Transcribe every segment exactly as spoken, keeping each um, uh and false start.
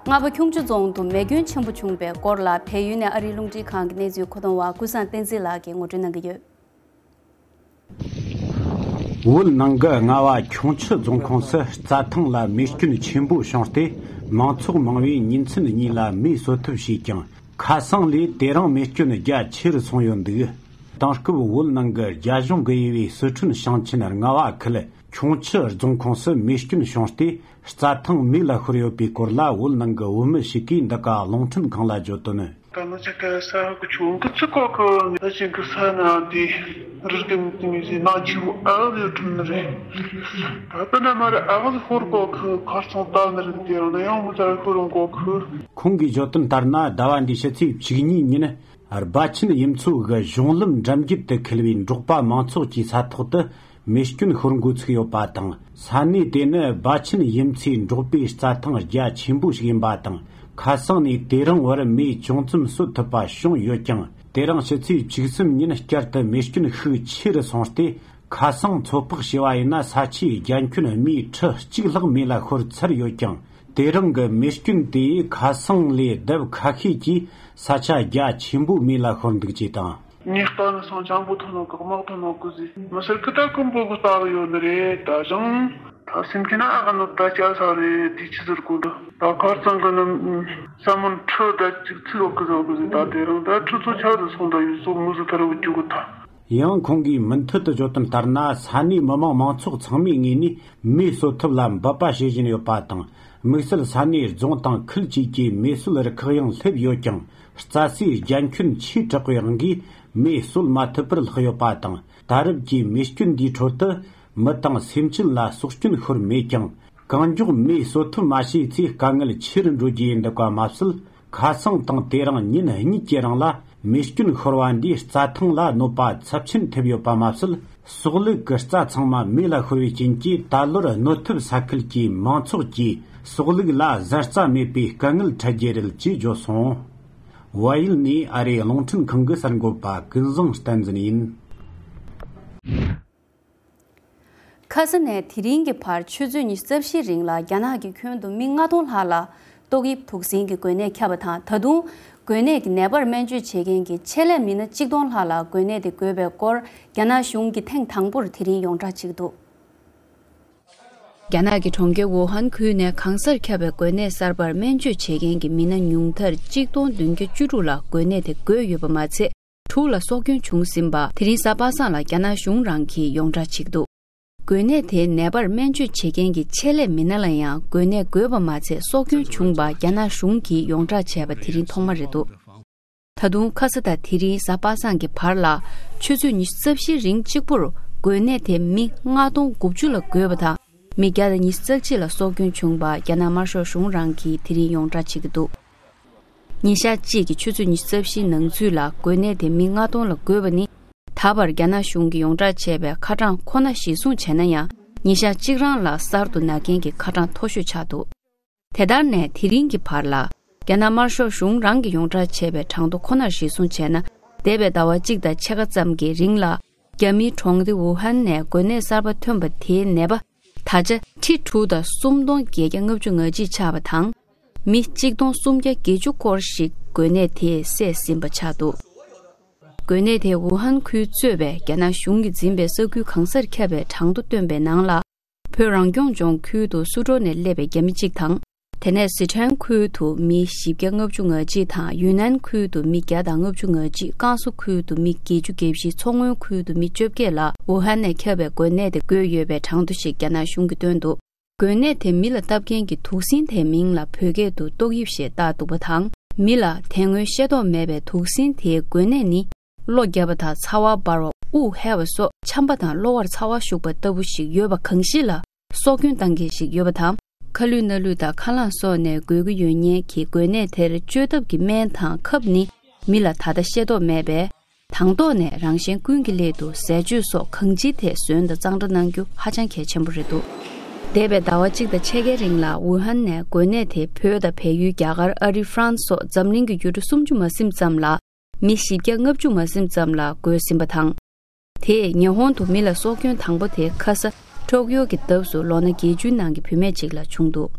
རྔ་བ་ཁྱུང་མཆུ་རྫོང་དུ་མེ་སྐྱོན་ཆེན་པོ་བྱུང་བའི་སྐོར་ལ། བལ་ཡུལ་ནས་ཨ་རིའི་རླུང་འཕྲིན་ཁང་གི་གནས་ཚུལ་མཁོ་གཏོང་བ་ཀུན་བཟང་བསྟན་འཛིན་ལགས་ཀྱིས་ངོ་སྤྲོད་གནང་གི་ཡོད། བོད་ནང་གི་རྔ་བ་ཁྱུང་མཆུ་རྫོང་ཁོངས་སུ་རྩྭ་ཐང་ལ་མེ་སྐྱོན་ཆེན་པོ་བྱུང་སྟེ། མང་ཚོགས་མང་བས་ཉིན་མཚན་གཉིས་ལ་མེ་གསོད་ཐབས་བྱས་ཀྱང་། ཁ་སང་ལས་དེ་རིང་མེ་སྐྱོན་རྒྱ་ཆེ་རུ་སོང་ཡོད་འདུག། དེང་སྐབས་བོད་ནང་གི་རྒྱ་གཞུང་གིས་དབྱེ་བའི་སི་ཁྲོན་ཞིང་ཆེན་རྔ་བ་ཁུལ་ཁྱུང་མཆུ་རྫོང་ཁོངས་སུ་མེ་སྐྱོན་བྱུང་སྟེ། རྩྭ་ཐང་མེ་ལ་ཤོར་ཡོད་པའི་སྐོར་ལ། བོད་ནང་གི་བོད་མི་ཞིག་གིས་འདི་ག་རླུང་འཕྲིན་ཁང་ལ་བརྗོད་དོན། ད་ནི་ཅིག་གི་ས་ཧ་གི་ཆུང་གི་ཚིག་གོ་གི་ད་ཅིག་གི་ས་ན་དེ་རི་གི་མི་དེ་མི་ཟེར་ན་ཆུ་ཨ་ལི་ཁྲིམ་ནི་རེད། ད་ད་ན་མ་རེད། ཨ་ལི་ཧོར་གོ་གི་ཁར་སང་ད་ནི་རེད། དེ་རང་ན་ཡང་མི་ད་ཧོར་གོ་གི། ཁོང་གིས་བརྗོད་དོན་ལྟར་ན། ཟླ་བ་འདིའི་ཕྱི་ཚེས་བཅུ་གཉིས་ཉིན་སྦ་ཆེན་ཡུལ་ཚོ་གི་གཞུང་ལམ་འགྲམ་རྒྱུད་དུ་འཁེལ་བའི་འབྲོག་པ་མང་ཚོགས་ཀྱི་ས་ཐོག་ཏུ་མེ་སྐྱོན་ཤོར་འགོ་ཚུགས་ཡོད་པ་དང་། ས་གནས་དེ་ནི་སྦ་ཆེན་ཡུལ་ཚོའི་འབྲོག་པའི་རྩྭ་ཐང་རྒྱ་ཆེན་པོ་ཞིག་ཡིན་པ་དང་། ཁ་སང་ནས་དེ་རིང་བར་མེ་ཅུང་ཙམ་གསོད་ཐུབ་པ་བྱུང་ཡོད་ཀྱང་། དེ་རིང་ཕྱི་ཚེས་བཅུ་གསུམ་ཉིན་བསྐྱར་དུ་མེ་སྐྱོན་ཤུགས་ཆེ་རུ་སོང་སྟེ། ཁ་སང་ཚོད་དཔག་བྱས་པ་ཡིན་ན། ས་ཆའི་རྒྱ་ཁྱོན་སྨི་ཁྲི་གཅིག་ལྷག་མེ་ལ་ཤོར་ཚར་ཡོད་ཀྱང་། དེ་རིང་གི་མེ་སྐྱོན་དེས་ཁ་སང་ལས་ལྡབ་ཁ་ཤས་ཀྱིས་ས་ཆ་རྒྱ་ཆེན་པོ་མེ་ལ་ཤོར་འདུག་ཅེས་དང་། ངས་ལྟ་ནི་སང་ཅང་པོ་ཐོན་ནོ་གི་དམག་ཐོན་ནོ་གི་ཟིག་མི་སེར་གི་ད་ཀུན་པོ་གི་ལྟ་གི་ཡོད་ནི་རེད། ད་ཅང་ད་སེམས་ཀྱི་ན་ཨ་ག་ནོ་ད་ཅག་ས་རེད། དེ་ཆི་ཟེར་གོ་འདུག་ད་ཁར་ཚང་གི་ནི་ས་མོན་ཁྲི་ད་ཅིག་ཚིག་ཡོད་གི་ཟེར་གི་ཟིག་ད་དེ་རིང་ད་ཁྲི་ཚོ་ཆ་ཟིག་སོང་ད་ཡུལ་ཚོ་མུ་ཟིག་ཐ་ར་བུ་རྒྱུ་གི་ད། ཡང་ཁོང་གིས་མུ་མཐུད་དུ་བརྗོད་དོན་ལྟར་ན། ས་གནས་མི་མང་མང་ཚོགས་ཚང་མའི་ངོས་ནས་མེ་གསོད་ཐབས་ལ་འབད་པ་བྱེད་བཞིན་ཡོད་པ་དང་། དམིགས་བསལ་ས་གནས་རྫོང་དང་ཁུལ་བཅས་ཀྱི་མེ་གསོད་རུ་ཁག་ཡང་སླེབས་ཡོད་ཀྱང་། རྩྭ་སའི་རྒྱ་ཁྱོན་ཆེས་དྲག་པའི་དབང་གིས་མེ་གསོད་མ་ཐུབ་པར་ལྷག་ཡོད་པ་དང་། ད་རེབ་ཀྱི་མེ་སྐྱོན་འདིའི་ཁྲོད་དུ་མི་དང་སེམས་ཅན་ལ་སྲོག་སྐྱོན་ཤོར་མེད་ཀྱང་། གང་མགྱོགས་མེ་གསོད་ཐབས་མ་བྱས་ཚེ་དཀའ་ངལ་ཆེ་རུ་འགྲོ་རྒྱུ་ཡིན་འདུག་པ་མ་ཟད། ཁ་སང་དང་དེ་རིང་ཉིན་གཉིས་ཀྱི་རིང་ལ་མེ་སྐྱོན་ཤོར་བ་འདིས་རྩྭ་ཐང་ལ་གནོད་པ་ཚབས་ཆེན་ཐེབས་ཡོད་པ་མ་ཟད། སོག་ལུག་གི་རྩྭ་ཚང་མ་མེ་ལ་ཤོར་བའི་རྐྱེན་གྱིས། ད་ལོར་གནོད་ཐེབས་ས་ཁུལ་གྱི་མང་ཚོགས་ཀྱིས་སོག་ལུག་ལ་བཟའ་རྩྭ་མེད་པའི་དཀའ་ངལ་འཕྲད་རྒྱུ་རེད་ཅེས་བརྗོད་སོང་། བལ་ཡུལ་ནས་ཨ་རིའི་རླུང་འཕྲིན་ཁང་གི་གསར་འགོད་པ་ཀུན་བཟང་བསྟན་འཛིན་ཡིན། ཁ་ས་ནས་དེ་རིང་གི་བར་ཆུ་ཚོད་ཉི་ཤུ་རྩ་བཞིའི་རིང་ལ་རྒྱ་ནག་གི་ཁྱོན་དུ་མི་ལྔ་སྟོང་ལྷག་ལ་ཏོག་དབྱིབས་དུག་སྲིན་གྱི་འགོས་ནད་ཁྱབ་པ་དང་། ད་དུང་འགོས་ནད་ཀྱི་ནད་པར་སྨན་བཅོས་བྱེད་མཁན་གྱི་ཆེད་ལས་མི་སྣ་གཅིག་སྟོང་ལྷག་ལ་འགོས་ནད་དེ་འགོས་པའི་སྐོར། རྒྱ་ནག་གཞུང་གིས་ཐེངས་དང་པོར་དེ་རིང་ཡོངས་གྲགས་བྱེད་ཀྱི་འདུག། རྒྱ་ནག་གི་གྲོང་ཁྱེར་ཝུ་ཧན་ཁུལ་ནས་གང་སར་ཁྱབ་པའི་འགོས་ནད་གསར་པར་སྨན་བཅོས་བྱེད་མཁན་གྱི་མི་སྣ་ཉུང་མཐར་གཅིག་སྟོང་བདུན་བརྒྱ་བཅུ་དྲུག་ལ་འགོས་ནད་དེ་འགོས་ཡོད་པ་མ་ཚད། དྲུག་ལ་སྲོག་སྐྱོན་བྱུང་ཟིན་པ། དེ་རིང་གཟའ་པ་སངས་ལ་རྒྱ་ནག་གཞུང་རང་གིས་ཡོངས་གྲགས་བྱེད་ཀྱི་འདུག། འགོས་ནད་དེའི་ནད་པར་སྨན་བཅོས་བྱེད་མཁན་གྱི་ཆེད་ལས་མི་སྣ་ལ་ཡང་འགོས་ནད་འགོས་པ་མ་ཚད་སྲོག་སྐྱོན་བྱུང་པ་རྒྱ་ནག་གཞུང་གིས་ཡོངས་གྲགས་བྱས་པ་དེ་རིང་ཐོག་མ་རེད་འདུག། ད་དུང་ཁ་ས་དང་དེ་རིང་གཟའ་པ་སངས་ཀྱི་བར་ལ་ཆུ་ཚོད་ཉི་ཤུ་རྩ་བཞིའི་རིང་གཅིག་པུར་འགོས་ནད་དེ་མི་ལྔ་སྟོང་དགུ་བཅུ་ལ་འགོས་པ་དང་། མི་བརྒྱ་དང་ཉི་ཤུ་རྩ་གཅིག་ལ་སྲོག་སྐྱོན་བྱུང་པ་རྒྱ་ནག་དམར་ཤོག་གཞུང་རང་གིས་དེ་རིང་ཡོངས་གྲགས་བྱེད་ཀྱི་འདུག། ཉིན་ཞག་གཅིག་གི་ཆུ་ཚོད་ཉི་ཤུ་རྩ་བཞིའི་ནང་ཚུད་ལ་འགོས་ནད་དེ་མི་ལྔ་སྟོང་ལ་འགོས་པ་ནི། ད་བར་རྒྱ་ནག་གཞུང་གིས་ཡོངས་གྲགས་བྱས་པའི་ཁ་གྲངས་ཁོ་ན་གཞིར་བཟུང་བྱས་ན་ཡང་། ཉིན་ཞག་གཅིག་རང་ལ་གསར་དུ་ན་མཁན་གྱི་ཁ་གྲངས་མཐོ་ཤོས་ཆགས་འདུག། དེ་ལྟར་ནས་དེ་རིང་གི་བར་ལ། རྒྱ་ནག་དམར་ཤོག་གཞུང་རང་གིས་ཡོངས་གྲགས་བྱས་པའི་གྲངས་ཐོ་ཁོ་ནར་གཞིར་བཟུང་བྱས་ན། འདས་པའི་ཟླ་བ་གཅིག་དང་ཕྱེད་ཀ་ཙམ་གྱི་རིང་ལ། རྒྱ་མིའི་གྲོང་སྡེ་ཝུ་ཧན་ནས་འགོས་ནད་གསར་པ་ཐོན་པ་དེའི་ནད་པ་ད་ཆ་ཁྲི་དྲུག་དང་སུམ་སྟོང་བརྒྱད་བརྒྱ་ལྔ་བཅུ་ང་གཅིག་ཆགས་པ་དང་། མི་གཅིག་སྟོང་སུམ་བརྒྱ་བརྒྱད་ཅུ་སྐོར་ཞིག་འགོས་ནད་དེས་བསད་ཟིན་པ་ཆགས་འདུག། འགོས་ནད་དེ་ཝུ་ཧན་ཁུལ་གཙོས་པའི་རྒྱ་ནག་གཞུང་གིས་འཛིན་པའི་ས་ཁུལ་གང་སར་ཁྱབ་པའི་གྲངས་ཐོ་བཏོན་པའི་ནང་ལ། བོད་རང་སྐྱོང་ལྗོངས་ཁུལ་དུ་སུ་ཀྲོ་ནས་སླེབས་པའི་རྒྱ་མི་གཅིག་དང་། དེ་ནས་སི་ཁྲོན་ཁུལ་དུ་མི་བཞི་བརྒྱ་ལྔ་བཅུ་ང་གཅིག་དང་། ཡུན་ནན་ཁུལ་དུ་མི་བརྒྱ་དང་ལྔ་བཅུ་ང་གཅིག། ཀང་སུ་ཁུལ་དུ་མི་བརྒྱད་ཅུ་གྱ་བཞི། མཚོ་སྔོན་ཁུལ་དུ་མི་བཅོ་བརྒྱད་ལ་ཝུ་ཧན་ནས་ཁྱབ་པའི་འགོས་ནད་དེ་འགོས་ཡོད་པའི་གྲངས་ཐོ་ཞིག་རྒྱ་ནག་གཞུང་གིས་བཏོན་འདུག། འགོས་ནད་དེ་མི་ལ་བཏབ་མཁན་གྱི་དུག་སྲིན་དེའི་མིང་ལ་བོད་སྐད་དུ་ཏོག་དབྱིབས་ཞེས་བཏགས་འདུག་པ་དང་། མི་ལ་དེ་སྔོན་ཤེས་རྟོགས་མེད་པའི་དུག་སྲིན་དེའི་འགོས་ནད་ནི། གློ་བརྒྱབ་པ་དང་ཚ་བ་འབར་བ། དབུགས་ཧལ་བ་སོགས་ཆམ་པ་དང་གློ་བར་ཚ་བ་ཞུགས་པ་ལྟ་བུ་ཞིག་ཡོད་པ་གང་ཞིག་ལ་སྲོག་སྐྱོན་བཏང་མཁན་ཞིག་ཡོད་པ་དང་། ཁ་ལུད་སྣ་ལུད་དང་ཁ་རླངས་སོགས་ནས་འགོས་ཀྱི་ཡོད་མཁན་གྱི་འགོས་ནད་དེར་བཅོས་ཐབས་ཀྱི་སྨན་དང་ཁབ་ནི་མི་ལ་ད་ལྟ་ཤེས་རྟོགས་མེད་པས། དང་ཐོག་ནས་རང་གཞན་ཀུན་གྱི་སླད་དུ་ཟས་སྤྱོད་སོགས་གང་ཅིའི་ཐད་ཟོན་དང་གཙང་སྦྲ་གནང་རྒྱུ་ཧ་ཅང་གལ་ཆེན་པོ་རེད་འདུག། འདས་པའི་ཟླ་བ་གཅིག་དང་ཕྱེད་ཀའི་རིང་ལ་ཝུ་ཧན་ནས་འགོས་ནད་དེ་བོད་དང་བལ་ཡུལ། རྒྱ་གར། ཨ་རི། ཧྥ་རན་སི་སོགས་འཛམ་གླིང་གི་ཡུལ་གྲུ་སུམ་ཅུ་མ་ཟིན་ཙམ་ལ་མི་བཞི་བརྒྱ་ལྔ་བཅུ་མ་ཟིན་ཙམ་ལ་འགོས་ཟིན་པ་དང་། དེས་ཉི་ཧོང་དུ་མི་ལ་སྲོག་སྐྱོན་དང་པོ་དེ་ཁ་ས་ཊོག་ཡོ་གི་འདབས་སུ་ལོ་ན་བརྒྱད་ཅུའི་ནང་གི་བུད་མེད་ཅིག་ལ་བྱུང་འདུག།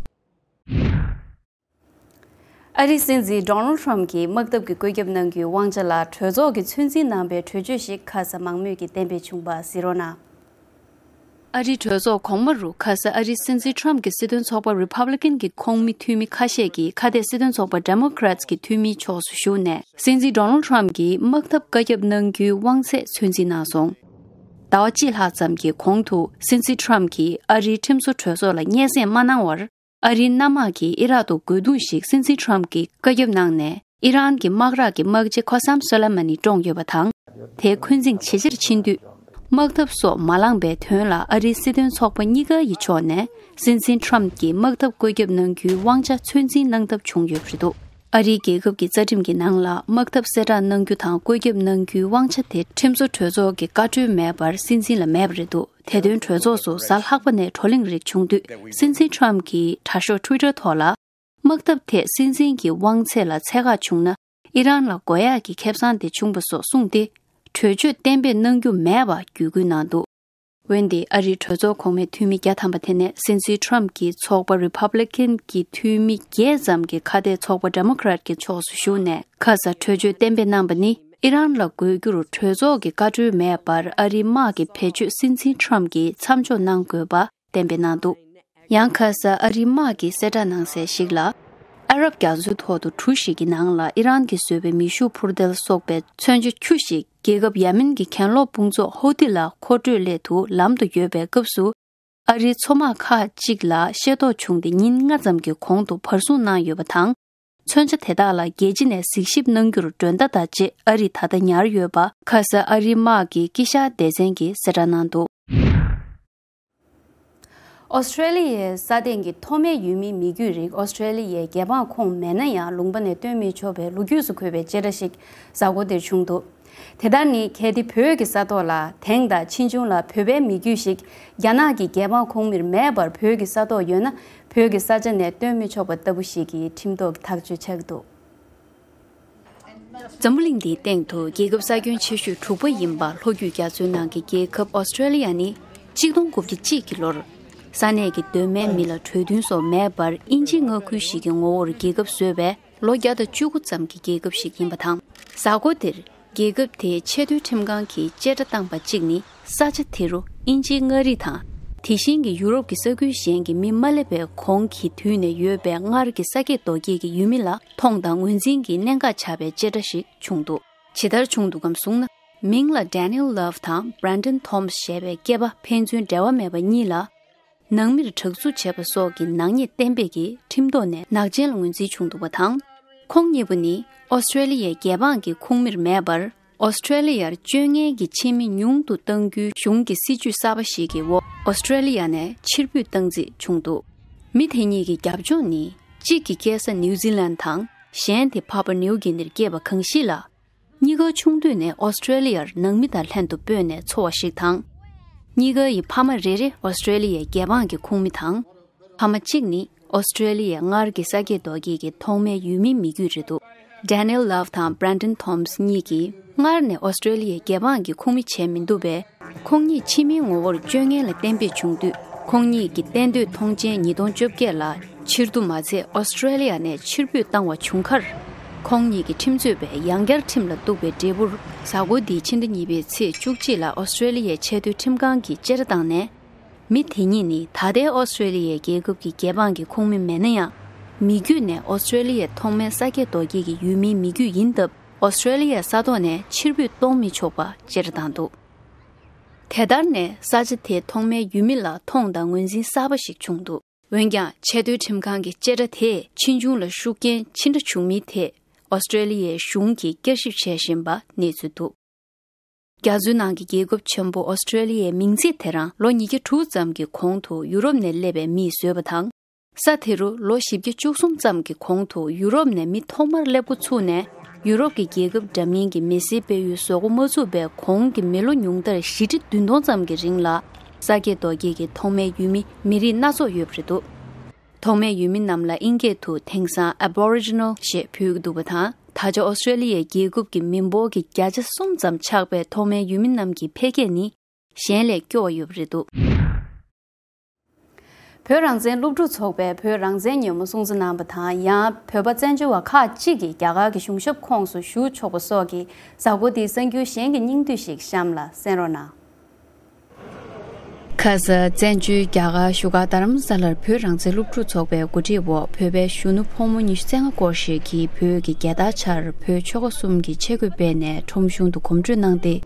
ཨ་རིའི་སྲིད་འཛིན་ཌོ་ནལ་ཊམ་གྱིས་དམག་འཐབ་ཀྱི་བཀོད་ཁྱབ་གནང་རྒྱུའི་དབང་ཆ་ལ་གྲོས་ཚོགས་ཀྱིས་ཚོད་འཛིན་གནང་པའི་གྲོས་ཆོད་ཞིག་ཁ་ས་མང་མོས་ཀྱིས་གཏན་འབེབས་བྱུང་བ་གཟིགས་རོགས་གནང་། ཨ་རིའི་གྲོས་ཚོགས་གོང་མ་རུ་ཁ་ས་ཨ་རིའི་སྲིད་འཛིན་ཊམ་གྱི་སྲིད་དོན་ཚོགས་པ་རི་པབ་ལི་ཀན་གྱི་ཁོངས་མི་འཐུས་མི་ཁ་ཤས་ཀྱིས་ཁ་གཏད་སྲིད་དོན་ཚོགས་པ་ཌེ་མོ་ཀ་རེ་ཊི་གི་འཐུས་མིའི་ཕྱོགས་སུ་ཞུགས་ནས། སྲིད་འཛིན་ཌོ་ནལ་ཊམ་གྱིས་དམག་འཐབ་བཀའ་ཁྱབ་གནང་རྒྱུའི་དབང་ཚད་ཚོད་འཛིན་གནང་སོང་། ཟླ་བ་གཅིག་ལྷག་ཙམ་གྱི་གོང་དུ་སྲིད་འཛིན་ཊམ་གྱིས་ཨ་རིའི་ཁྲིམས་བཟོ་གྲོས་ཚོགས་ལ་སྙན་སེང་མ་གནང་བར། ཨ་རིའི་མནའ་མ་གིས་ཨི་རག་ཏུ་རྒོལ་རྡུང་ཞིག་སྲིད་འཛིན་ཊམ་གྱིས་བཀའ་ཁྱབ་གནང་ནས། ཨི་རན་གྱི་དམག་རགས་ཀྱི་དམག་སྤྱི་ཁོ་སམ་སོ་ལེ་མ་ནི་བཀྲོངས་ཡོད་པ་དང་། དེ་འཁོན་འཛིང་ཇེ་ཆེར་ཕྱིན་དུས། དམག་འཐབ་སོགས་མ་ལངས་པའི་དོན་ལ་ཨ་རིའི་སྲིད་དོན་ཚོགས་པ་གཉིས་ཀ་ཡི་ཕྱོགས་ནས་སྲིད་འཛིན་ཊམ་གྱིས་དམག་འཐབ་བཀོད་ཁྱབ་གནང་རྒྱུའི་དབང་ཆ་ཚོད་འཛིན་གནང་ཐབས་བྱུང་ཡོད་པ་རེད་འདུག་ཨ་རིའི་རྒྱལ་ཁབ་ཀྱི་རྩ་ཁྲིམས་ཀྱི་ནང་ལ་དམག་འཐབ་གསལ་བསྒྲགས་གནང་རྒྱུ་དང་བཀོད་ཁྱབ་གནང་རྒྱུའི་དབང་ཆ་དེ་ཁྲིམས་བཟོ་གྲོས་ཚོགས་ཀྱི་བཀའ་འཁྲོལ་མེད་པར་སྲིད་འཛིན་ལ་མེད་པ་རེད་འདུག་དེ་དོན་གྲོས་ཚོགས་སུ་གཟའ་ལྷག་པ་ནས་བགྲོ་གླེང་རིགས་བྱུང་དུས། སྲིད་འཛིན་ཊམ་གྱིས་དྲ་ཤོག་ཊུའི་ཊར་ཐོག་ལ། དམག་འཐབ་ཐད་སྲིད་འཛིན་གྱི་དབང་ཚད་ལ་ཚད་བཀག་བྱུང་ན། ཨི་རན་ལ་རྒོལ་ཡག་གི་ཁེ་བཟང་དེ་བྱུང་བ་སོགས་གསུངས་ཏེ། གྲོས་ཆོད་གཏན་འབེབས་གནང་རྒྱུ་མེད་པ་བརྒྱུད་སྐུལ་གནང་འདུག་འོན་ཏེ་ཨ་རིའི་གྲོས་ཚོགས་གོང་མའི་འཐུས་མི་བརྒྱ་ཐམ་པ་དེ་ནས་སྲིད་འཛིན་ཊམ་གྱི་ཚོགས་པ་རི་པབ་ལི་ཀན་གྱི་འཐུས་མི་བརྒྱད་ཙམ་གྱིས་ཁ་གཏད་ཚོགས་པ་ཌེ་མོ་ཀ་རེ་ཊི་གི་ཕྱོགས་སུ་ཞུགས་ནས་ཁ་ས་གྲོས་ཆོད་གཏན་འབེབས་གནང་པ་ནི། ཨི་རན་ལ་རྒོལ་རྒྱུར་གྲོས་ཚོགས་ཀྱི་བཀའ་འཁྲོལ་མེད་པར་ཨ་རིའི་དམག་གི་བེད་སྤྱོད་སྲིད་འཛིན་ཊམ་གྱིས་མཚམས་འཇོག་གནང་དགོས་པ་གཏན་འབེབས་གནང་འདུག་ཡང་ཁ་ས་ཨ་རིའི་དམག་གིས་གསལ་བསྒྲགས་གནང་གསལ་ཞིག་ལ། ཨ་རབ་རྒྱ་མཚོའི་ཐོག་ཏུ་གྲུ་ཞིག་གི་ནང་ལ་ཨི་རན་གྱིས་བཟོས་པའི་མེ་ཤུགས་འཕུར་མདེལ་སོགས་པའི་མཚོན་ཆ་ཁྱུ་ཞིག་རྒྱལ་ཁབ་ཡ་མེན་གྱི་གྱེན་ལོག་དཔུང་ཚོགས་ཧོ་ཏི་ལ་མཁོ་སྤྲོད་སླད་དུ་ལམ་དུ་ཡོད་པའི་སྐབས་སུ། ཨ་རིའི་མཚོ་དམག་ཁག་ཅིག་ལ་ཤེས་རྟོགས་བྱུང་སྟེ་ཉིན་ལྔ་ཙམ་གྱི་གོང་དུ་བར་སྲུང་གནང་ཡོད་པ་དང་། མཚོན་ཆ་དེ་དག་ལ་རྒྱལ་སྤྱི་ནས་གཟིགས་ཞིབ་གནང་རྒྱུར་མགྲོན་བརྡ་དང་བཅས་ཨ་རིས་ད་ལྟ་ཉར་ཡོད་པ་ཁ་ས་ཨ་རིའི་དམག་གི་དཀྱིལ་ཤར་སྡེ་ཚན་གྱིས་གསལ་བསྒྲགས་གནང་འདུག་ཨོ་སི་ཀྲེ་ལི་ཡའི་ས་སྟེང་གི་ཐོག་མའི་ཡུལ་མིའི་མི་རྒྱུད་རིགས་ཨོ་སི་ཀྲེ་ལི་ཡའི་རྒྱལ་འབངས་ཁོངས་མེད་ན་ཡང་ལུང་པ་ནས་བཏོན་མི་ཆོག་པའི་ལོ་རྒྱུས་སུ་འཁོད་པའི་བཅད་ཁྲ་ཞིག་གཟའ་འཁོར་འདིར་བྱུང་འདུག་དེ་ལྟར་ནི་གལ་ཏེ་བོད་ཀྱི་ས་ཐོག་ལ་དེང་དང་ཕྱིས་འབྱུང་ལ་བོད་པའི་མི་རྒྱུད་ཞིག་རྒྱ་ནག་གི་རྒྱལ་འབངས་ཁོངས་མིར་མེད་པར་བོད་ཀྱི་ས་ཐོག་ཡོད་ན། བོད་ཀྱི་ས་ཆ་ནས་བཏོན་མི་ཆོག་པ་ལྟ་བུ་ཞིག་གི་ཁྲིམས་ཐོག་གི་ཐག་གཅོད་ཆགས་ཀྱི་འདུག་འཛམ་བུ་གླིང་འདིའི་སྟེང་དུ་རྒྱལ་ཁབ་ས་ཁྱོན་ཆེ་ཤོས་དྲུག་པ་ཡིན་པ་ལྷོ་རྒྱུད་རྒྱ་མཚོའི་ནང་གི་རྒྱལ་ཁབ་ཨོ་སི་ཀྲེ་ལི་ཡ་ནི། ཆིག་སྟོང་དགུ་བརྒྱ་གཅིག་གི་ལོར། ས་གནས་ཀྱི་གདོད་མའི་མི་ལ་གྲོས་མཐུན་སོགས་མེད་པར་དབྱིན་ཇིའི་མངའ་ཁུལ་ཞིག་གི་ངོ་བོར་རྒྱལ་ཁབ་བཟོས་པའི་ལོ་བརྒྱ་དང་བཅུ་དགུ་ཙམ་གྱི་རྒྱལ་ཁབ་ཞིག་ཡིན་པ་དང་། གཟའ་འཁོར་འདིར། རྒྱལ་ཁབ་དེའི་ཆེས་མཐོའི་ཁྲིམས་ཁང་གིས་བཅད་ཁྲ་བཏང་པ་གཅིག་ནི་ས་ཆ་དེ་རུ་དབྱིན་ཇིའི་མངའ་རིས་དང་། དེ་བཞིན་གྱི་ཡུ་རོབ་ཀྱི་ས་ཁུལ་གཞན་གྱི་མི་མ་སླེབས་པའི་གོང་གི་དུས་ནས་ཡོད་པའི་སྔར་གྱི་ས་སྐྱེས་རྡོ་སྐྱེས་ཀྱི་ཡུལ་མི་ལ་མཐོང་དང་ངོས་འཛིན་གྱི་གནད་འགག་ཆགས་པའི་བཅད་ཁྲ་ཞིག་བྱུང་འདུག་ཇི་ལྟར་བྱུང་འདུག་གམ་གསུངས་ན། མིང་ལ་Daniel Love དང་Brandon Thomas ཞེས་པའི་སྐྱེས་པ་ཕན་ཚུན་འབྲེལ་བ་མེད་པ་གཉིས་ལ། ནང་མིར་དྲག་རྩུབ་བྱས་པ་སོགས་ཀྱི་ནག་ཉེས་གཏན་འབེབས་ཀྱིས་ཁྲིམས་ཐོག་ནས་ནག་ཅན་ལ་ངོས་འཛིན་བྱུང་འདུག་པ་དང་། ཁོང་གཉིས་པོ་ནི་ཨོ་སི་ཀྲེ་ལི་ཡའི་རྒྱལ་འབངས་ཀྱི་ཁོངས་མིར་མེད་པར། ཨོ་སི་ཀྲེ་ལི་ཡར་སྤྱོད་ངན་གྱི་ཕྱི་མི་ཉུང་དུ་གཏང་རྒྱུའི་གཞུང་གི་སྲིད་ཇུས་གསར་པ་ཞིག་གི་འོག་ཨོ་སི་ཀྲེ་ལི་ཡ་ནས་ཕྱིར་འབུད་བཏང་རྩིས་བྱུང་འདུག་མི་དེ་གཉིས་ཀྱི་རྒྱབ་ལྗོངས་ནི། གཅིག་གི་སྐྱེས་ས་ནིའུ་ཛི་ལན་དང་། གཞན་དེ་ཕ་པ་ནིའུ་གི་ནིར་སྐྱེས་པ་གང་ཞིག་ལ། གཉིས་ཀ་ཆུང་དུས་ནས་ཨོ་སི་ཀྲེ་ལི་ཡར་ནང་མི་དང་ལྷན་དུ་སྤོས་ནས་འཚོ་བ་ཞིག་དང་། གཉིས་ཀ་ཡི་ཕ་མ་རེ་རེ་ཨོ་སི་ཀྲེ་ལི་ཡའི་རྒྱལ་འབངས་ཀྱི་ཁོངས་མི་དང་། ཕ་མ་གཅིག་ནི་ཨོ་སི་ཀྲེ་ལི་ཡའི་སྔར་གྱི་ས་སྐྱེས་རྡོ་སྐྱེས་ཀྱི་ཐོག་མའི་ཡུལ་མིའི་མི་རྒྱུད་རེད་འདུག Daniel Love དང་Brandon Thomas གཉིས་ཀྱིས་སྔར་ནས་ཨོ་སི་ཀྲེ་ལི་ཡའི་རྒྱལ་འབངས་ཀྱི་ཁོངས་མི་བྱས་མི་འདུག་པས། ཁོང་གཉིས་ཕྱི་མིའི་ངོ་བོར་སྤྱོད་ངན་ལ་གཏན་འབེབས་བྱུང་དུས། ཁོང་གཉིས་ཀྱི་གཏན་སྡོད་ཐོངས་མཆན་ཉིས་སྟོང་བཅོ་བརྒྱད་ལ་ཕྱིར་བསྡུ་མ་ཚད་ཨོ་སི་ཀྲེ་ལི་ཡ་ནས་ཕྱིར་འབུད་བཏང་བ་བྱུང་ཁར། ཁོང་གཉིས་ཀྱི་ཁྲིམས་རྩོད་པས་ཡང་བསྐྱར་ཁྲིམས་ལ་གཏུགས་པའི་འབྲས་བུར། གཟའ་འཁོར་འདིའི་ཕྱི་ཟླ་གཉིས་པའི་ཚེས་བཅུ་གཅིག་ལ་ཨོ་སི་ཀྲེ་ལི་ཡའི་ཆེས་མཐོའི་ཁྲིམས་ཁང་གིས་བཅད་ཁྲ་བཏང་ནས། མི་དེ་གཉིས་ནི་ད་ལྟའི་ཨོ་སི་ཀྲེ་ལི་ཡའི་རྒྱལ་ཁབ་ཀྱི་རྒྱལ་འབངས་ཀྱི་ཁོངས་མི་མེད་ན་ཡང་། མི་རྒྱུད་ནས་ཨོ་སི་ཀྲེ་ལི་ཡའི་ཐོག་མའི་ས་སྐྱེས་རྡོ་སྐྱེས་ཀྱི་ཡུལ་མིའི་མི་རྒྱུད་ཡིན་སྟབས། ཨོ་སི་ཀྲེ་ལི་ཡའི་ས་ཐོག་ནས་ཕྱིར་འབུད་གཏོང་མི་ཆོག་པ་བཅད་ཁྲ་བཏང་འདུག་དེ་ལྟར་ནས་ས་ཆ་དེའི་ཐོག་མའི་ཡུལ་མི་ལ་མཐོང་དང་ངོས་འཛིན་གསར་པ་ཞིག་བྱུང་འདུག་འོན་ཀྱང་། ཆེས་མཐོའི་ཁྲིམས་ཁང་གི་བཅད་ཁྲ་དེས་ཕྱིས་འབྱུང་ལ་ཤུགས་རྐྱེན་ཆེ་འདྲ་བྱུང་མིན་ཐད། ཨོ་སི་ཀྲེ་ལི་ཡའི་གཞུང་གིས་བསྐྱར་ཞིབ་བྱེད་བཞིན་པ་གནས་ཚུལ་འདུག་རྒྱ་མཚོའི་ནང་གི་རྒྱལ་ཁབ་ཆེན་པོ་ཨོ་སི་ཀྲེ་ལི་ཡའི་མིང་ཚིག་དེ་རང་ལོ་ཉིས་བརྒྱ་དྲུག་ཙམ་གྱི་གོང་དུ་ཡུ་རོབ་ནས་སླེབས་པའི་མིས་བཟོས་པ་དང་། ས་དེ་རུ་ལོ་བཞི་བརྒྱ་བཅུ་གསུམ་ཙམ་གྱི་གོང་དུ་ཡུ་རོབ་ནས་མི་ཐོག་མར་སླེབས་འགོ་ཚུགས་ནས། ཡུ་རོབ་ཀྱི་རྒྱལ་ཁབ་འདྲ་མིན་གྱི་མི་སེར་སྤེལ་ཡུལ་བཟོ་འགོ་མ་ཚུགས་པའི་གོང་གི་མི་ལོ་ཉུང་མཐར་བཞི་ཁྲི་བདུན་སྟོང་ཙམ་གྱི་རིང་ལ། ས་སྐྱེས་རྡོ་སྐྱེས་ཀྱི་ཐོག་མའི་ཡུལ་མི་མི་རིགས་སྣ་ཚོགས་ཡོད་པ་རེད་འདུག་ཐོག་མའི་ཡུལ་མི་རྣམས་ལ་དབྱིན་སྐད་དུ་དེང་སང་Aboriginal ཞེས་འབོད་ཀྱི་འདུག་པ་དང་། ད་ཆ་ཨོ་སི་ཀྲེ་ལི་ཡའི་རྒྱལ་ཁབ་ཀྱི་མི་འབོར་གྱི་བརྒྱ་ཆ་གསུམ་ཙམ་ཆགས་པའི་ཐོག་མའི་ཡུལ་མི་རྣམས་ཀྱི་འཕེལ་རྒྱས་ནི་གཞན་ལས་སྐྱོ་བ་ཡོད་པ་རེད་འདུག་བོད་རང་བཙན་སློབ་ཕྲུག་ཚོགས་པས་བོད་རང་བཙན་ཉིན་མོ་སྲུང་བརྩི་གནང་བ་དང་། ཡང་བོད་པ་བཙན་བྱོལ་བ་ཁག་ཅིག་གིས་རྒྱ་གར་གྱི་གཞུང་ཞབས་ཁོངས་སུ་ཞུགས་ཆོག་པ་སོགས་ཀྱི་གཟའ་འཁོར་འདིའི་གསར་འགྱུར་གཞན་གྱི་སྙིང་བསྡུས་ཤིག་གཤམ་ལ་གསན་རོགས་གནང་། ཁ་ས་བཙན་བྱོལ་རྒྱ་གར་བཞུགས་སྒར་རྡ་རམ་ས་ལར་བོད་རང་བཙན་སློབ་ཕྲུག་ཚོགས་པའི་གོ་སྒྲིག་འོག་བོད་པའི་གཞོན་ནུ་ཕོ་མོ་ཉི་ཤུ་རྩ་ལྔ་སྐོར་ཞིག་གིས་བོད་ཀྱི་རྒྱལ་དར་འཕྱར་བོད་ཆོལ་ཁ་གསུམ་གྱི་ཆས་གོས་སྤེལ་ནས་ཁྲོམ་གཞུང་དུ་གོམ་བགྲོད་གནང་སྟེ།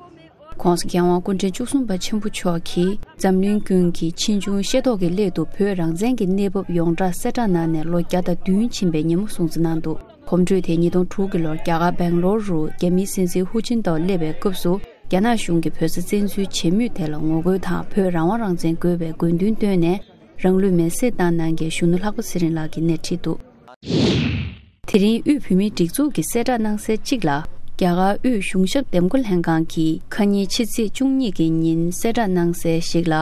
༸གོང་ས་༸རྒྱལ་དབང་སྐུ་ཕྲེང་བཅུ་གསུམ་པ་ཆེན་པོ་མཆོག་གིས་འཛམ་གླིང་ཀུན་གྱི་ཕྱིས་འབྱུང་ཤེས་རྟོགས་ཀྱི་སླད་དུ་བོད་རང་བཙན་གྱི་གནས་བབ་ཡོངས་གྲགས་གསལ་བསྒྲགས་གནང་ནས་ལོ་བརྒྱ་དང་བདུན་ཕྱིན་པའི་ཉིན་མོ་སྲུང་བརྩི་གནང་འདུག་གོམ་བགྲོད་དེ་ཉིས་སྟོང་དྲུག་གི་ལོར་རྒྱ་གར་སྦེང་ལོར་རུ་རྒྱ་མིའི་སྲིད་འཛིན་ཧུ་ཅིན་ཐའོ་སླེབས་པའི་སྐབས་སུ། རྒྱ་ནག་གཞུང་གིས་བོད་ས་བཙན་འཛུལ་བྱེད་མུས་དེ་ལ་ངོ་རྒོལ་དང་བོད་རང་དབང་རང་བཙན་དགོས་པའི་དགོས་འདུན་བཏོན་ནས། རང་ལུས་མེར་སྲེག་བཏང་གནང་མཁན་གཞོན་ནུ་ལྷག་པ་ཚེ་རིང་ལགས་ཀྱིས་སྣེ་ཁྲིད་འདུག་དེ་རིང་དབུས་བོད་མིའི་སྒྲིག་འཛུགས་ཀྱིས་གསལ་བསྒྲགས་གནང་གསལ་གཅིག་ལ། རྒྱ་གར་དབུས་གཞུང་ཞབས་འདེམས་བསྐོ་ལྷན་ཁང་གིས་ཁ་ཉིན་ཕྱི་ཚེས་བཅུ་གཉིས་ཀྱི་ཉིན་གསལ་བསྒྲགས་གནང་གསལ་ཞིག་ལ།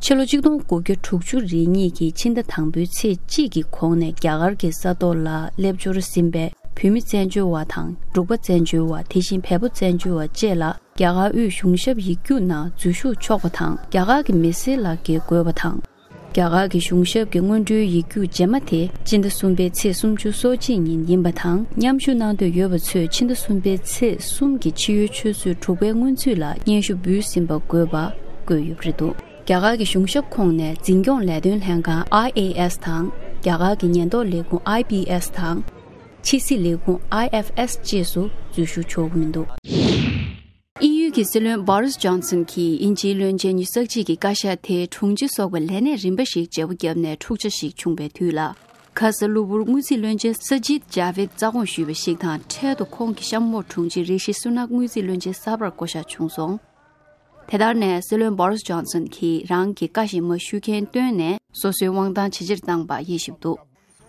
ཕྱི་ལོ་ཆིག་སྟོང་དགུ་བརྒྱ་དྲུག་ཅུ་རེ་གཉིས་ཀྱི་ཕྱི་ཟླ་དང་པོའི་ཚེས་གཅིག་གི་གོང་ནས་རྒྱ་གར་གྱི་ས་ཐོག་ལ་སླེབས་འབྱོར་ཟིན་པའི་བོད་མི་བཙན་བྱོལ་བ་དང་འབྲུག་པ་བཙན་བྱོལ་བ། དེ་བཞིན་བལ་པོ་བཙན་བྱོལ་བ་བཅས་ལ་རྒྱ་གར་དབུས་གཞུང་ཞབས་ཡིག་རྒྱུགས་ནང་འཛུལ་ཞུགས་ཆོག་པ་དང་། རྒྱ་གར་གྱི་མི་སེར་ལག་འཁྱེར་དགོས་པ་དང་། རྒྱ་གར་གྱི་གཞུང་ཞབས་ཀྱི་སྔོན་འགྲོའི་ཡིག་རྒྱུགས་རྗེས་མ་དེ་སྤྱི་ཟླ་གསུམ་པའི་ཚེས་སུམ་ཅུ་སོ་གཅིག་ཉིན་ཡིན་པ་དང་། མཉམ་ཞུགས་གནང་འདོད་ཡོད་པ་ཚོས་ཕྱི་ཟླ་གསུམ་པའི་ཚེས་གསུམ་གྱི་ཕྱི་ཡོལ་ཆུ་ཚོད་དྲུག་པའི་སྔོན་ཚུད་ལ་སྙན་ཞུ་འབུལ་ཟིན་པ་དགོས་པ་བཀོད་ཡོད་པ་རེད་འདུག་རྒྱ་གར་གྱི་གཞུང་ཞབས་ཁོངས་ནས་འཛིན་སྐྱོང་ལས་དོན་ལྷན་ཁང་ཨའི་ཨེ་ཨེས་དང་། རྒྱ་གར་གྱི་ཉེན་རྟོག་ལས་ཁུངས་ཨའི་པི་ཨེས་དང་། ཕྱི་སྲིད་ལས་ཁུངས་ཨའི་ཨེཕ་ཨེས་བཅས་སུ་འཛུལ་ཞུགས་ཆོག་གི་མི་འདུག་དབྱིན་ཡུལ་གྱི་སྲིད་བློན་བྷོ་རིས་ཇོན་སན་གྱིས་དབྱིན་ཇིའི་བློན་ཆེན་ཉི་ཤུ་རྩ་གཅིག་གི་བཀའ་ཤག་དེའི་དྲུང་ཆེ་སོགས་པའི་ལས་གནས་རིམ་པ་ཞིག་བརྗེ་པོ་བརྒྱབ་ནས་འཁྲུག་ཆ་ཞིག་བྱུང་བའི་དུས་ལ། ཁ་ས་གློ་བུར་དངུལ་རྩིས་བློན་ཆེན་ས་ཇིད་ཇཱ་བེད་རྩ་དགོངས་ཞུས་པ་ཞིག་དང་འཕྲལ་དུ་ཁོང་གི་གཤམ་འོག་དྲུང་ཆེ་རི་ཤི་སུ་ནག་དངུལ་རྩིས་བློན་ཆེན་གསར་པར་བསྐོ་བཞག་བྱུང་སོང་། དེ་ལྟར་ནས་སྲིད་བློན་བྷོ་རིས་ཇོན་སན་གྱིས་རང་གི་བཀའ་ཞིག་མ་ཞུ་མཁན་བཏོན་ནས་སོ་སོའི་དབང་ཐང་ཇེ་ཆེར་བཏང་པ་དབྱེ་ཞིབ་འདུག་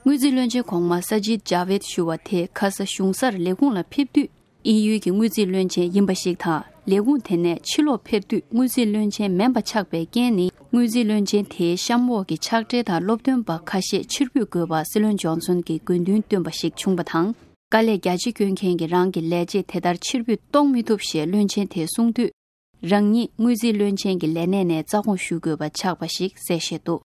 དངུལ་རྩིས་བློན་ཆེན་གོང་མ་ས་ཇིད་ཇཱ་བེད་ཞུ་བ་དེ་ཁ་ས་གཞུང་སར་ལས་ཁུངས་ལ་ཕེབས་དུས། དབྱིན་ཡུལ་གྱི་དངུལ་རྩིས་བློན་ཆེན་ཡིན་པ་ཞིག་དང་། ལས་ཁུངས་དེ་ནས་ཕྱིར་ལོག་ཕེབས་དུས་དངུལ་རྩིས་བློན་ཆེན་མིན་པ་ཆགས་པའི་རྐྱེན་ནི། དངུལ་རྩིས་བློན་ཆེན་དེའི་གཤམ་འོག་གི་ཕྱག་སྦྲེལ་དང་སློབ་སྟོན་པ་ཁ་ཤས་ཕྱིར་འབུད་དགོས་པ་སྲིད་བློན་ཇོན་སོན་གྱིས་དགོས་འདུན་བཏོན་པ་ཞིག་བྱུང་བ་དང་། དཀའ་ལས་རྒྱ་ཆེ་བསྐྱོན་མཁན་གྱིས་རང་གི་ལས་བྱེད་དེ་ལྟར་ཕྱིར་འབུད་གཏོང་མི་ཐུབ་ཞེས་བློན་ཆེན་དེས་གསུངས་དུས། རང་ཉིད་དངུལ་རྩིས་བློན་ཆེན་གྱི་ལས་གནས་ནས་རྩ་དགོངས་ཞུ་དགོས་པ་ཆགས་པ་ཞིག་གསལ་བཤད་འདུག་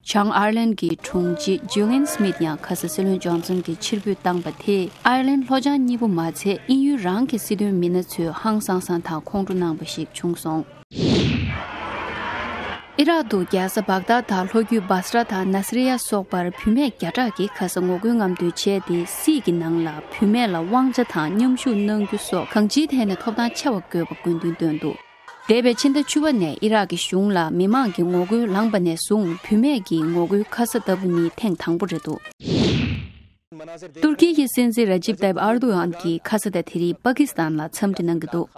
བྱང་ཨར་ལན་གྱི་དྲུང་ཆེ་ཇུ་ལིན་སྨིད་ཡང་ཁ་ས་སྲིད་བློན་ཇོན་སོན་གྱིས་ཕྱིར་འབུད་བཏང་པ་དེས་ཨར་ལན་ལྷོ་བྱང་གཉིས་པོ་མ་ཚད་དབྱིན་ཡུལ་རང་གི་སྲིད་དོན་མི་སྣ་ཚོས་ཧང་སང་སང་དང་ཁོང་ཁྲོ་གནང་པ་ཞིག་བྱུང་སོང་། ཨི་རག་ཏུ་རྒྱལ་ས་བག་དཱད་དང་ལྷོ་རྒྱུད་སྦ་སི་ར་དང་ནཱ་སི་རི་ཡ་སོགས་པར་བུད་མེད་བརྒྱ་ཕྲག་གིས་ཁ་ས་ངོ་རྒོལ་རྔམ་སྟོན་བྱས་ཏེ། སྲིད་ཀྱི་ནང་ལ་བུད་མེད་ལ་དབང་ཆ་དང་མཉམ་ཞུགས་གནང་རྒྱུ་སོགས་གང་ཅིའི་ཐད་ནས་ཐོབ་ཐང་ཆེ་བ་དགོས་པ་དགོས་འདུན་བཏོན་འདུག་འདས་པའི་ཕྱི་ཟླ་བཅུ་པ་ནས་ཨི་རག་གི་གཞུང་ལ་མི་མང་གི་ངོ་རྒོལ་ལངས་པ་ནས་བཟུང་བུད་མེད་ཀྱི་ངོ་རྒོལ་ཁ་ས་ལྟ་བུ་ནི་ཐེངས་དང་པོ་རེད་འདུག་ཏུར་ཀི་ཡི་སྲིད་འཛིན་ར་ཇིབ་ཏཱིབ་ཨར་དུ་གྷན་གྱིས་ཁ་ས་དང་དེ་རིང་པ་ཀི་སི་ཐན་ལ་འཚམས་འདྲི་གནང་གི་འདུག་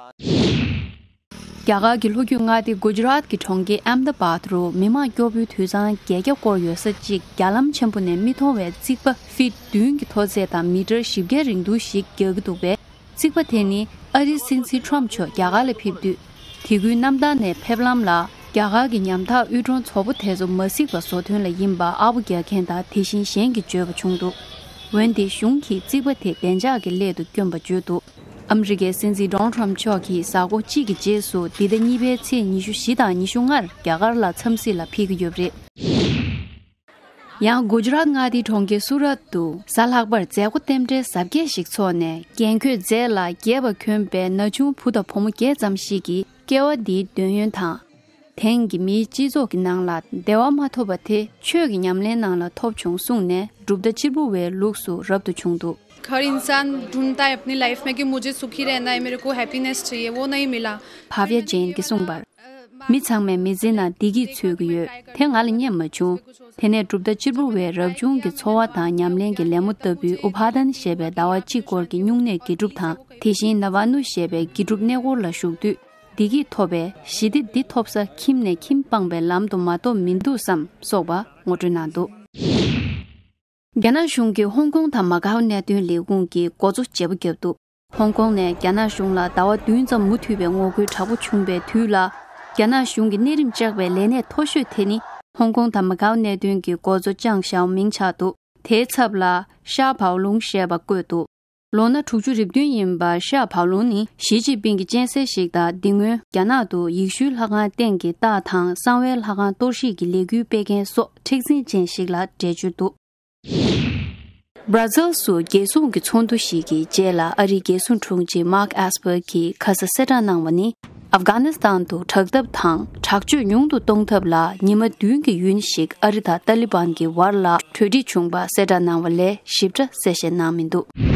རྒྱ་གར་གྱི་ལྷོ་རྒྱུད་མངའ་སྡེ་གུ་ཇི་རཱད་ཀྱི་གྲོང་ཁྱེར་ཨམ་དཱ་བཱད་རུ་མི་མང་སྐྱོ་པོའི་དུད་ཚང་བརྒྱད་བརྒྱ་བསྐོར་ཡོད་ས་གཅིག་རྒྱ་ལམ་ཆེན་པོ་ནས་མི་མཐོང་བའི་རྩིག་པ་ཧྥིཊ་བདུན་གྱི་མཐོ་ཚད་དང་མི་ཊར་བཞི་བརྒྱ་རིང་ཐུང་ཞིག་རྒྱག་གི་འདུག་པས། རྩིག་པ་དེ་ནི་ཨ་རིའི་སྲིད་འཛིན་ཁྲོམ་མཆོག་རྒྱ་གར་ལ་ཕེབས་དུས། དེ་ཁུལ་གནམ་ཐང་ནས་ཕེབས་ལམ་ལ་རྒྱ་གར་གྱི་ཉམ་ཐག་དབུལ་གྲོང་ཚོ་པོ་དེ་ཚོ་མ་གཟིགས་པར་བཟོ་ཐོན་ལ་ཡིན་པ་ཨ་ཕོ་རྒྱག་མཁན་དང་དེ་བཞིན་གཞན་གྱིས་བརྗོད་པ་བྱུང་འདུག་འོན་ཏེ་གཞུང་གིས་རྩིག་པ་དེ་བདེ་འཇགས་ཀྱི་སླད་དུ་བསྐྱོན་པ་བརྗོད་འདུག་ཨ་མི་རི་ཀའི་སྲིད་འཛིན་ཌོ་ནལ་ཊམ་མཆོག་གིས་གཟའ་འཁོར་གཅིག་གི་རྗེས་སུ་འདི་ཟླ་གཉིས་པའི་ཚེས་ཉི་ཤུ་བཞི་དང་ཉི་ཤུ་ལྔར་རྒྱ་གར་ལ་འཚམས་གཟིགས་ལ་ཕེབས་ཀྱི་ཡོད་པ་རེད། ཡང་གུ་ཇི་རཱད་མངའ་སྡེའི་གྲོང་ཁྱེར་སུ་རཏ་ཏུ་གཟའ་ལྷག་པར་མཛད་སྒོ་རྟེན་འབྲེལ་གཟབ་རྒྱས་ཤིག་འཚོགས་ནས། རྒན་ཁོས་མཛད་ལ་རྒས་པ་གྱོན་པའི་ན་ཆུང་བུ་དང་བུ་མོ་བརྒྱད་ཙམ་ཞིག་གིས་སྐྱེ་བ་འདིའི་འདོད་ཡོན་དང་། དེང་གི་མིའི་སྤྱི་ཚོགས་ཀྱི་ནང་ལ་བདེ་བ་མ་ཐོབ་པ་དེ་ཆོས་ཀྱི་ཉམས་ལེན་ནང་ལ་ཐོབ་བྱུང་གསུངས་ནས་གྲུབ་མཐའ་གཅེར་བུ་བའི་ལུགས་སུ་རབ་ཏུ་བྱུང་འདུག हर इंसान ढूंढता है अपनी लाइफ में कि मुझे सुखी रहना है, मेरे को हैप्पीनेस चाहिए, वो नहीं मिला। བྷ་བྱ་ཇེན་གྱིས་གསུངས་པར། མི་ཚང་མས་མི་ཚེའི་ནང་བདེ་སྐྱིད་འཚོལ་གྱི་ཡོད། དེ་ང་ལ་རྙེད་མ་བྱུང་། དེ་ནས་གྲུབ་མཐའ་གཅེར་བུ་བའི་རབ་བྱུང་གི་འཚོ་བ་དང་ཉམས་ལེན་གྱི་ལད་མོ་ལྟ་བུའི་ཨུ་བྷ་དན་ཞེས་པའི་ཟླ་བ་གཅིག་སྐོར་གྱི་སྨྱུང་གནས་དགེ་སྒྲུབ་དང་། དེ་བཞིན་ནཱ་བ་ནུ་ཞེས་པའི་དགེ་སྒྲུབ་གནས་སྐོར་ལ་ཞུགས་དུས། བདེ་སྐྱིད་ཐོབ་པས་ཞི་བདེ་འདི་ཐོབ་ས་ཁྱིམ་ནས་ཁྱིམ་སྤངས་པའི་ལམ་དུ་མ་གཏོགས་མི་འདུག་བསམ་སོགས་པ་ངོ་སྤྲོད་གནང་འདུག་རྒྱ་ནག་གཞུང་གིས་ཧོང་ཀོང་དང་མ་ཀའོ་གནད་དོན་ལས་ཁུངས་ཀྱི་འགོ་གཙོ་བརྗེ་པོ་བརྒྱབ་འདུག་ཧོང་ཀོང་ནས་རྒྱ་ནག་གཞུང་ལ་ཟླ་བ་བདུན་ཙམ་མུ་མཐུད་པའི་ངོ་རྒོལ་དྲག་པོ་བྱུང་བའི་དུས་ལ། རྒྱ་ནག་གཞུང་གི་གནས་རིམ་བཅག་པའི་ལས་གནས་མཐོ་ཤོས་དེ་ནི་ཧོང་ཀོང་དང་མ་ཀའོ་གནད་དོན་གྱི་འགོ་གཙོ་ཅང་ཞའོ་མིང་ཆགས་འདུག་དེའི་ཚབ་ལ་ཤ་བའོ་ལུང་ཞེས་པ་བཀོད་འདུག་ལོ་ན་དྲུག་ཅུ་རེ་བདུན་ཡིན་པ་ཤ་བ་ལུང་ནི་ཞི་ཅིན་ཕིང་གི་སྤྱན་གསལ་ཞིག་དང་། འདི་སྔོན་རྒྱ་ནག་ཏུ་ཡེ་ཤུའི་ལྷ་ཁང་སྟེང་གི་རྟགས་དང་གསང་བའི་ལྷ་ཁང་གཏོར་བཤིག་གི་ལས་འགུལ་སྤེལ་མཁན་སོགས་མཁྲེགས་འཛིན་ཅན་ཞིག་ལ་འགྲེལ་བརྗོད་འདུག། སྦྲ་ཛིལ་སུ་རྒྱལ་སྲུང་གི་ཚོགས་འདུ་ཞིག་གི་རྗེས་ལ་ཨ་རིའི་རྒྱལ་སྲུང་དྲུང་ཆེ་མཱག་ཨེས་པར་གྱིས་ཁ་ས་གསལ་བསྒྲགས་གནང་བ་ནི། ཨབ་གྷ་ནི་སི་ཐན་དུ་དྲག་འཐབ་དང་དྲག་སྤྱོད་ཉུང་དུ་གཏོང་ཐབས་ལ་ཉི་མ་བདུན་གྱི་ཡུན་ཞིག་ཨ་རི་དང་ཏཱ་ལི་བན་གྱི་བར་ལ་གྲོས་འགྲིག་བྱུང་པ་གསལ་བསྒྲགས་གནང་བ་ལས་ཞིབ་ཕྲ་གསལ་བཤད་གནང་མི་འདུག།